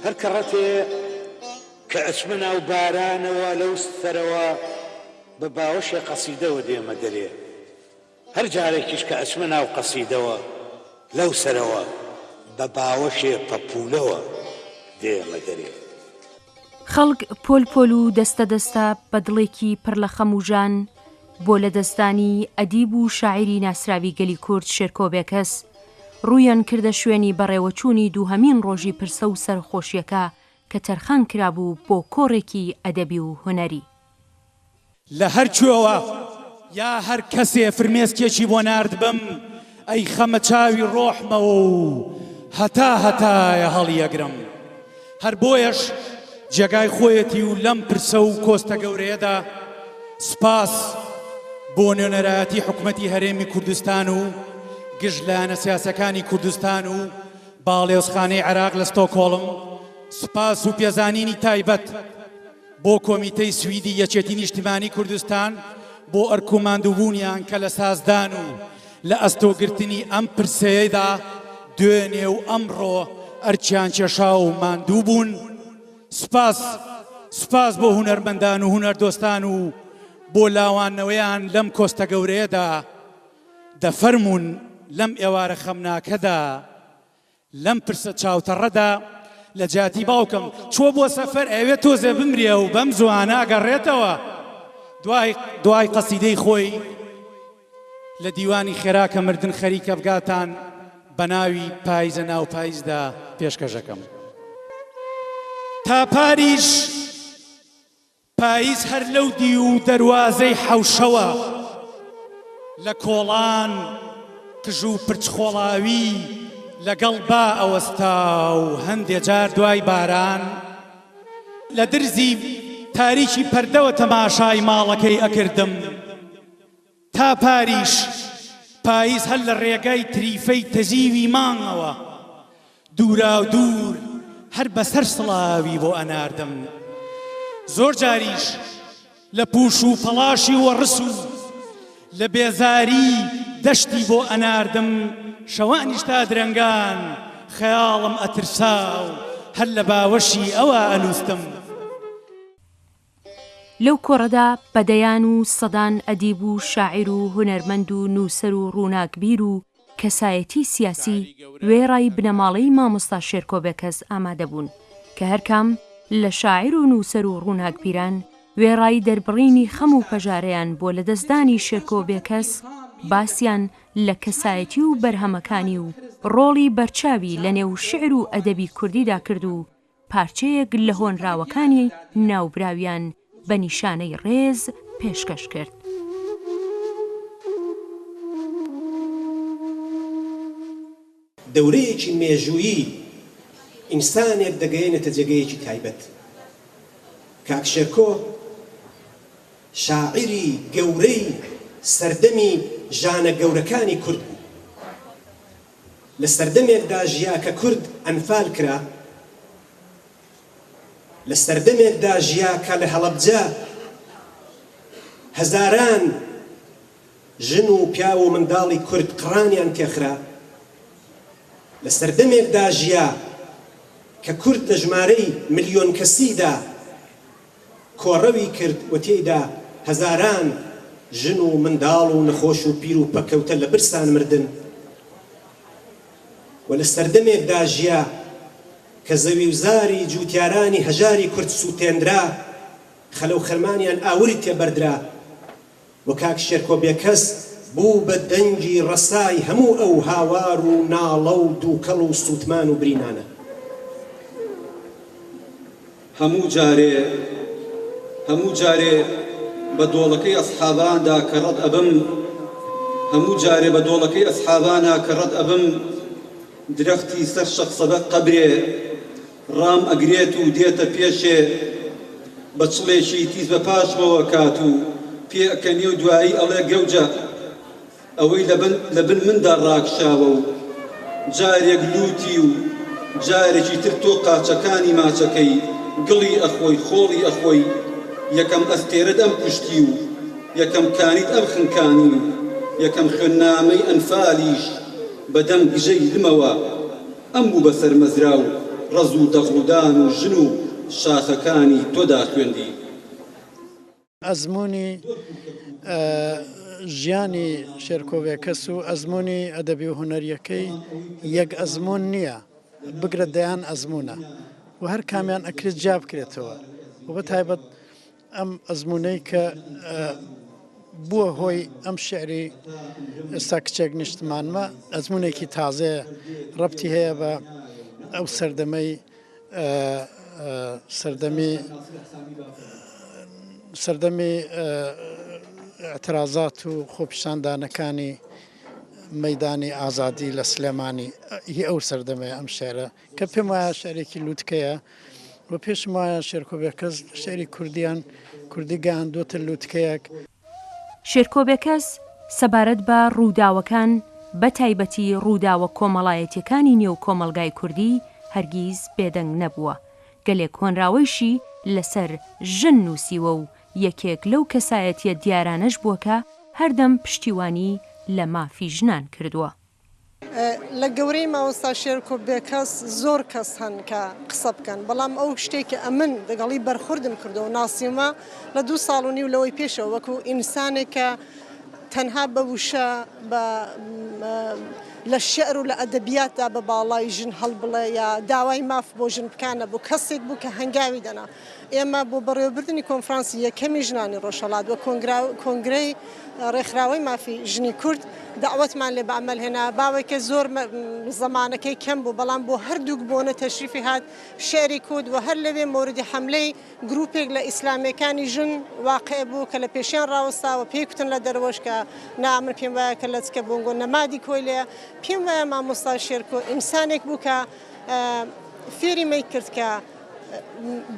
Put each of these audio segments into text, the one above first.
هەر کەڕەتێ کە ئەچمە ناو بارانەوە لەو سەرەوە بە باوەشێ قەسیدەوە دێمە دەرێ. هەر جارێکیش کە ئەچمە ناو قەسیدەوە لەو سەرەوە بە باوەشێ پەپوولەوە دێمە دەرێ. خەڵک پۆل پۆل و دەستە دەستە بە دڵێکی پڕ لە خەم و ژان بۆ لەدەستدانی ئەدیب و شاعیری ناسراوی گەلی کورد شێرکۆ بێکەس ڕوویان کردە شوێنی بەڕێوەچوونی دووهەمین ڕۆژی پرسە و سەرخۆشییەکە کە تەرخان کرابوو بۆ کۆڕێکی ئەدەبی و هونەری. لە هەر کوێوە یا هەر کەسێ فرمێسکێکی بۆ ناردبم ئەیخەمە چاوی ڕۆحمەوە و هەتا هەتایە هەڵیئەگرم. هەر بۆیەش جێگای خۆیەتی و لەم پرسە و کۆستە گەورەیەدا سوپاس بۆ نوێنەرایەتی حکومەتی هەرێمی کوردستان و گشت لایەنە سیاسەکانی کوردستان و باڵێۆزخانەی عێراق لە ستۆکهۆڵم سوپاس و پێزانینی تایبەت بۆ کۆمیتەی سویدی یەکێتی نیشتیمانی کوردستان بۆ ئەرک و ماندووبوونیان کە لە سازدان و لە ئەستۆگرتنی ئەم پرسەیەدا دوێنێ و ئەمڕۆ ئەرکیان کێشا و ماندوو بوون. سوپاس سوپاس بۆ هونەرمەندان و هونەردۆستان و بۆ لاواندنەوەیان لەم کۆستە گەورەیەدا. دەفەرموون لەم ئێوارە خەمناکەدا لەم پرسە چاوتەڕەدا لە جیاتی باوکم چووە بۆ سەفەر ئەیەوێ تۆزێ بمرێ و بەم زووانە ئەگەڕێتەوە دوای دوای قەسیدەی خۆی لە دیوانی خێرا کە مردن خەریکە بگاتان بە ناوی پایزە ناو پایزدا پێشکەشەکەم تا پاریش پایز هەر لەو دیو دەروازەی حەوشەوە لە کۆڵان قژ و پرچ خۆڵاوی لەگەڵ با ئەوەستا و هەندێ جار دوای باران لە درزی تاریکی پەردەوە تەماشای ماڵەکەی ئەکردم. تا پاریش پایز هەر لە ڕێگای تریفەی تەزیوی مانگەوە دووراودوور هەر بە سەر سڵاوی بۆ ئەناردم. زۆر جاریش لە پووش و پەڵاشی وەڕس و لە بێزاری دەشتی بۆ ئەناردم، شەوانیش تا درەنگان خەیاڵم ئەترسا و هەر لە باوەشی ئەوا ئەنووستم. لەو کۆڕەدا بە دەیان و سەدان ئەدیب و شاعیر و هونەرمەند و نووسەر و ڕووناکبیر و کەسایەتی سیاسی وێڕای بنەماڵەی مامۆستا شێرکۆ بێکەس ئامادە بوون کە هەرکام لە شاعیر و نووسەر و ڕووناکبیران وێڕای دەربڕینی خەم و پەژارەیان بۆ لەدەستدانی شێرکۆ بێکەس باسیان لە کەسایەتی و بەرهەمەکانی و ڕۆڵی بەرچاوی لەنێو شیعر و ئەدەبی کوردیدا کرد و پارچەیەک لە هۆنراوەکانی ناوبراویان بە نیشانەی ڕێز پێشکەش کرد. دەورەیەکی مێژوویی ئینسانێک دەگەیەنێتە جێگەیەکی تایبەت. کاک شێرکۆ شاعیری گەورەی سەردەمی ژانە گەورەکانی کورد بوو. لە سەردەمێکدا ژیا کە کورد ئەنفال کرا، لە سەردەمێکدا ژیا کە لە هەڵەبجە هەزاران ژن و پیاو و منداڵی کورد قڕانیان تێخرا، لە سەردەمێکدا ژیا کە کورد لە ژمارەی ملیۆن کەسیدا کۆڕەوی کرد و تێیدا هەزاران ژن و منداڵ و نەخۆش و پیر و پەککەوتە لە برسان مردن و لە سەردەمێکدا ژیا کە زەویوزاری جووتیارانی هەژاری کورد سووتێنرا، خەلەوخەرمانیان ئاوری تێبەردرا. و کاک شێرکۆ بێکەس بوو بە دەنگی ڕەسای هەموو ئەو هاوار و ناڵە و دووکەڵ و سووتمان و برینانە. هەموو جارێ هەموو جارێ بە دۆڵەکەی ئەسحاباندا کە ڕەت ئەبم هەموو جارێ بە دۆڵەکەی ئەسحابانا کە ڕەت ئەبم درەختی سەر شەخسەبە قەبرێ ڕام ئەگرێت و دێتە پێشێ، بە چڵێکی تیز بە پاشمەوە ئەکات و پێ ئەکەنێ و دوایی ئەڵێ گەوجە ئەوەی لە بن مندا ڕاکشاوە و جارێک لووتی و جارێکی تر تۆ قاچەکانی ماچەکەی گڵی ئەخۆی خۆڵی ئەخۆی یەکەم ئەستێرەت ئەم کوشتی و یەکەم کانیت ئەم خنکانی و یەکەم خوێننامەی ئەنفالیش بە دەم گژەی لمەوە ئەم بوو بە سەرمەزرا و. ڕەز و دەغڵودان و ژن و شاخەکانی تۆدا خوێندی. ئەزموونی ژیانی شێرکۆ بێکەس و ئەزموونی ئەدەبی و هونەرییەکەی یەک ئەزموون نییە، بگرە دەیان ئەزموونە و هەر کامیان ئەکرێت جیا بکرێتەوە و بە تایبەت ئەم ئەزموونەی کە بووە هۆی ئەم شیعری ئێستا کچێک نیشتمانمە ئەزموونێکی تازەیە ڕەبتی هەیە بە ئەو سەردەمەی سەردەمی سەردەمی ئیعترازات و خۆپیشاندانەکانی مەیدانی ئازادی لە سلێمانی هی ئەو سەردەمەیە ئەم شعرە کە پێم وایە شعرێکی لوتکەیە و پێشم وایە شێرکۆ بێکەس شعری کوردیان کوردی گەیاندووەتە لوتکەیەک. شێرکۆ بێکەس سەبارەت بە ڕووداوەکان بە تایبەتی ڕووداوە کۆمەڵایەتیەکانی نێو کۆمەڵگای کوردی هەرگیز بێدەنگ نەبووە، گەلێک هۆنراوەیشی لەسەر ژن نووسیوە و یەکێک لەو کەسایەتیە دیارانەش بووە کە هەردەم پشتیوانی لە مافی ژنان کردووە. لە گەورەی مامۆستا شێرکۆ بێکەس زۆر کەس هەن کە قسە بکەن، بەڵام ئەو شتەی کە ئەمن دەگەڵی بەرخوردم کردووە و ناسیومە لە دوو ساڵ و نیو لەوەی پێشەوە وەکوو ئینسانێک کە تەنها بە وشە بە لە شیعر و لە ئەدەبیاتدا بە باڵای ژن هەڵبڵێ یا داوای ماف بۆ ژن بکا نەبوو، کەسێک بوو کە هەنگاوی دەنا. ئێمە بۆ بەڕێوەبردنی کۆنفرانسی یەکەمی ژنانی ڕۆژهەڵات و کۆنگرەی ڕێکخراوەی مافی ژنی کورد دەعوەتمان لێ بە عەمەل هێنا، باوەیکە زۆر زەمانەکەی کەم بوو، بەڵام بۆ هەردووک بۆنە تەشریفی هات شیعری کوت و هەر لەوێ مۆردی حەملەی گرووپێک لە ئیسلامییەکانی ژن واقع بوو کە لە پێشیان ڕاوەستا و پێی کوتن لە دەرەوەش کە نا من پێم وایە کە لەچکە بۆنگۆ نەمادی کۆیلەیە. پێم وایە مامۆستا شێرکۆ ئینسانێک بوو کە فێری مەی کرد کە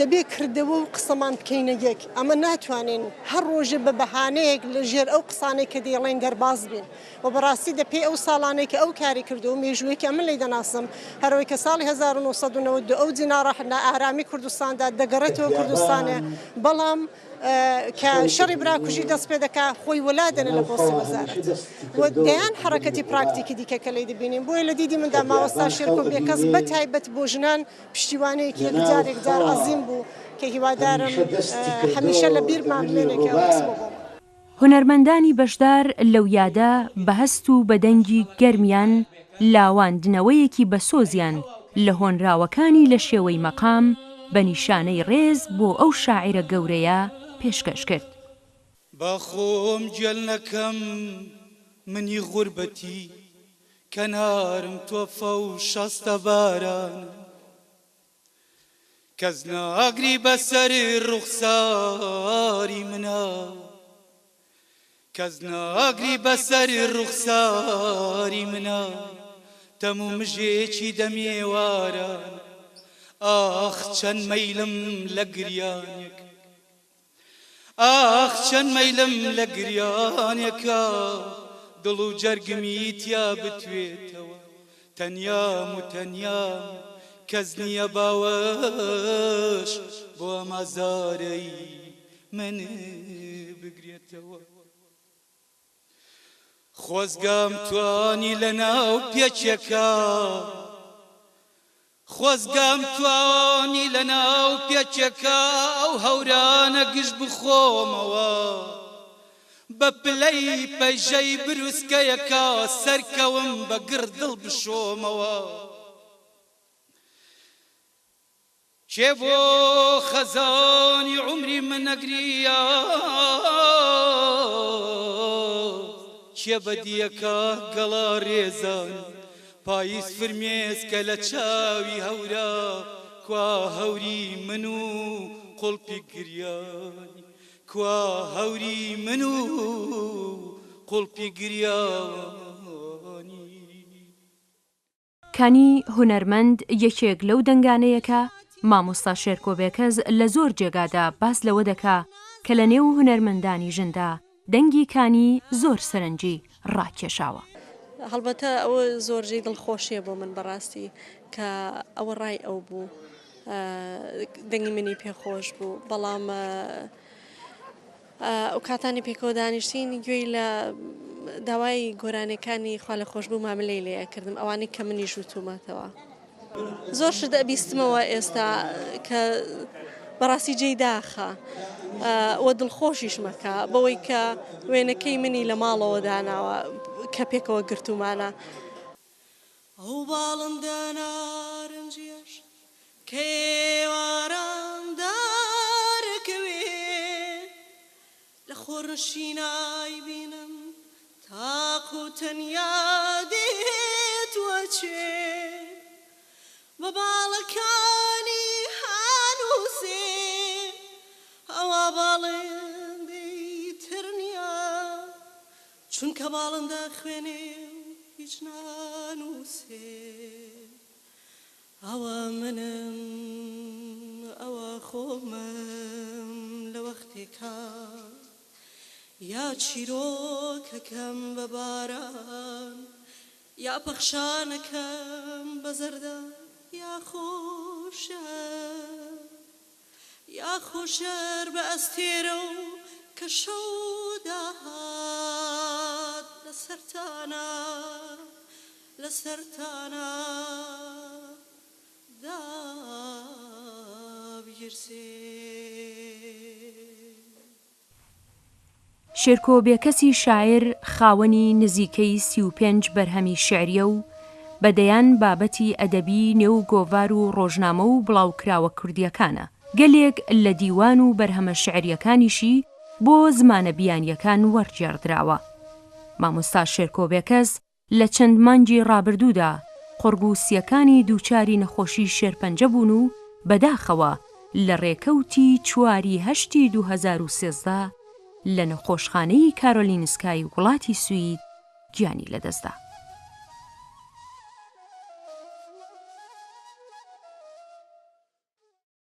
دەبێ کردەوە و قسەمان بکەینە یەک، ئەمە ناتوانین هەر ڕۆژێ بە بەهانەیەک لە ژێر ئەو قسانەی کە دەیڵێین دەرباز بین و بەڕاستی دە پێی ئەو ساڵانەی کە ئەو کاری کردووە و مێژوویەکی ئەمن لێی دەناسم هەرەوەی کە ساڵی 1992 ئەو جی ناڕەحەت نائارامی کوردستاندا دەگەڕێتەوە کوردستانێ بەڵام کە شەڕی براکوژی دەست پێ دەکا خۆی وەلا دەنێ لە پۆستی وەزارەت و دەیان حەڕەکەتی پراکتیکی دیکە کە لێی دەبینین بۆیە لە دیدی مندا ماوەستا شێرکۆ بێکەس بە تایبەت بۆ ژنان پشتیوانەیەکی یەکجار یەکجار عەزیم بوو کە هیوادارم هەمیشە لە بیرمان بمێنێ کە ئەو کەس بوو بۆمان. هونەرمەندانی بەشدار لەو یادە بە هەست و بە دەنگی گەرمیان لاواندنەوەیەکی بەسۆزیان لە هۆنراوەکانی لە شێوەی مەقام بە نیشانەی ڕێز بۆ ئەو شاعیرە گەورەیە پێشکەش کرد. با خۆم گێل نەکەم منی غوربەتی کەنارم تۆفە و شەستە بارانە کەس ناگری بەسەر ڕوخساری منا کەس ناگری بەسەر ڕوخساری منا تەم و مژێکی دەمێواران ئاخ چەند مەیلم لە گریانێک ئاخ چەند مەیلم لە گریانێکە دڵ و جەرگمی تیا بتوێتەوە تەنیام و تەنیام کەس نییە باوەش بۆ ئەم ئازارەی من بگرێتەوە خۆزگەم توانی لەناو پێچێکا خۆزگەم توانی لەناو پێچێکا ئەو هەورانە گشت بخۆمەوە بە پلەی پەیژەی بروسکەیەکا سەرکەوم بە گڕ دڵ بشۆمەوە. کێ بۆ خەزانی عومری من ئەگریا کێ بەدیەکا گەڵا ڕێزان پاییز فرمێسکە لە چاوی هەورا کوا هەوری من و قوڵپی گریانی کوا هەوری من و قوڵپی گریانی. کانی هونەرمەند یەکێک لەو دەنگانەیە کە مامۆستا شێرکۆ بێکەس لە زۆر جێگادا باس لەوە دەکا کە لە نێو هونەرمەندانی ژندا دەنگی کانی زۆر سەرنجی ڕاکێشاوە. هەڵبەتە ئەوە زۆر جێی دڵخۆشیە بۆ من بەڕاستی کە ئەوە ڕای ئەو بوو دەنگی منی پێخۆش بوو بەڵام ئەو کاتانی پێکەوە دانیشتین گوێی لە داوای گۆرانیەکانی خوالێخۆشبوو ماملێی لێ ئەکردم ئەوانەی کە منیش وتومەتەوە. زۆر شت ئەبیستمەوە ئێستا کە بەڕاستی جێی داخە و دڵخۆشیشمەکە بەوەی کە وێنەکەی منی لە ماڵەوە داناوە کە پێکەوە گرتوومانە. ئەو باڵندە نارنجیەش کە ئێواران دارەکەوێ لە خۆرنشینای بینم تاق و تەنیا دێت و ئەچێ بە باڵەکانی هانووسێ ئەوا باڵندەی تر نیە چونکە باڵندە خوێنێ و هیچ نانووسێ ئەوە منم ئەوە خۆمم لە وەختێکا یا چیرۆکەکەم بە باران یا پەخشانەکەم بە زەردە یا خۆشە یاخۆ شەر بە ئەستێرە و کە شەو داهات لە سەرتانا لە سەرتانا دابگیرسێ. شێرکۆ بێکەسی شاعیر خاوەنی نزیکەی 35 بەرهەمی شیعرییە و بە دەیان بابەتی ئەدەبیی نێو گۆڤار و ڕۆژنامە و بڵاوکراوە کوردییەکانە. گەلێک لە دیوان و بەرهەمە شیعرییەکانیشی بۆ زمانە بیانییەکان وەرگێڕدراوە. مامۆستا شێرکۆ بێکەس لە چەند مانگی ڕابردوودا قوڕگ و سییەکانی دووچاری نەخۆشی شێرپەنجە بوون و بەداخەوە لە ڕێکەوتی چوار ی هەشتی 2013 لە نەخۆشخانەی کارۆلینسکای وڵاتی سوید گیانی لەدەستدا.